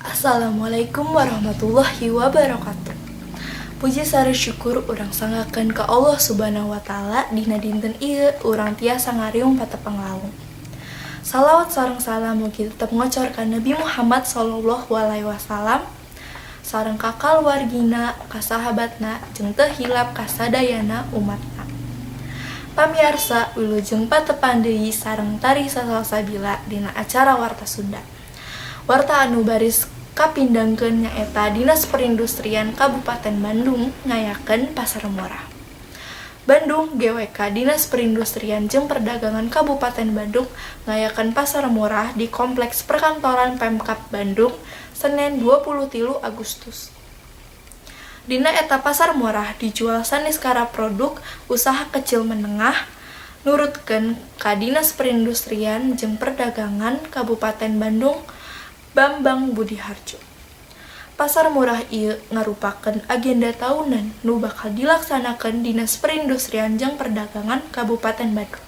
Assalamualaikum warahmatullahi wabarakatuh. Puji sareng syukur urang sanggakeun ka Allah Subhanahu wa Ta'ala, dina dinten ieu urang tiasa ngariung patepang lawung. Salawat sareng salam mugi tetep ngocor ka Nabi Muhammad sallallahu alaihi wasallam sareng ka kaluargina, ka sahabatna, jeung teu hilap ka sadayana umatna. Pamiarsa, wilujeng patepang deui sareng Tarisa Salsabila dina acara Warta Sunda. Warta anu baris kapindangkeun nyaeta Dinas Perindustrian Kabupaten Bandung ngayakeun pasar murah. Bandung, GWK. Dinas Perindustrian jeung Perdagangan Kabupaten Bandung ngayakeun pasar murah di Kompleks Perkantoran Pemkab Bandung, Senin 23 Agustus. Dina eta pasar murah dijual sanes produk usaha kecil menengah, nurutkeun ka Dinas Perindustrian jeung Perdagangan Kabupaten Bandung Bambang Budiharjo. Pasar murah ieu ngarupakeun agenda tahunan nu bakal dilaksanakeun Dinas Perindustrian jeung Perdagangan Kabupaten Bandung.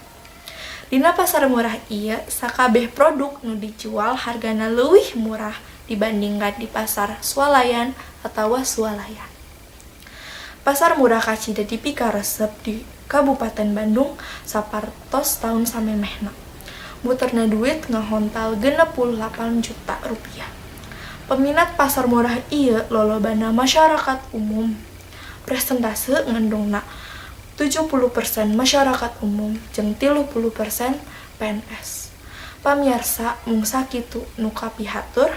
Dina pasar murah ieu sakabeh produk nu dijual hargana leuwih murah dibandingkan di pasar swalayan atawa swalayan. Pasar murah kacida dipikaresep di Kabupaten Bandung sapertos taun samemehna. Muterna duit ngahontal Rp68 juta. Peminat pasar murah ieu lolobana masyarakat umum. Presentase ngandungna 70% masyarakat umum jeung 30% PNS. Pamiarsa, mung sakitu nu kapihatur.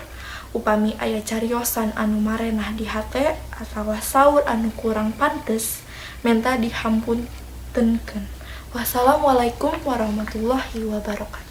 Upami aya cariosan anu marenah di hate atawa saur anu kurang pantes, menta dihampuntenkeun. Wassalamualaikum warahmatullahi wabarakatuh.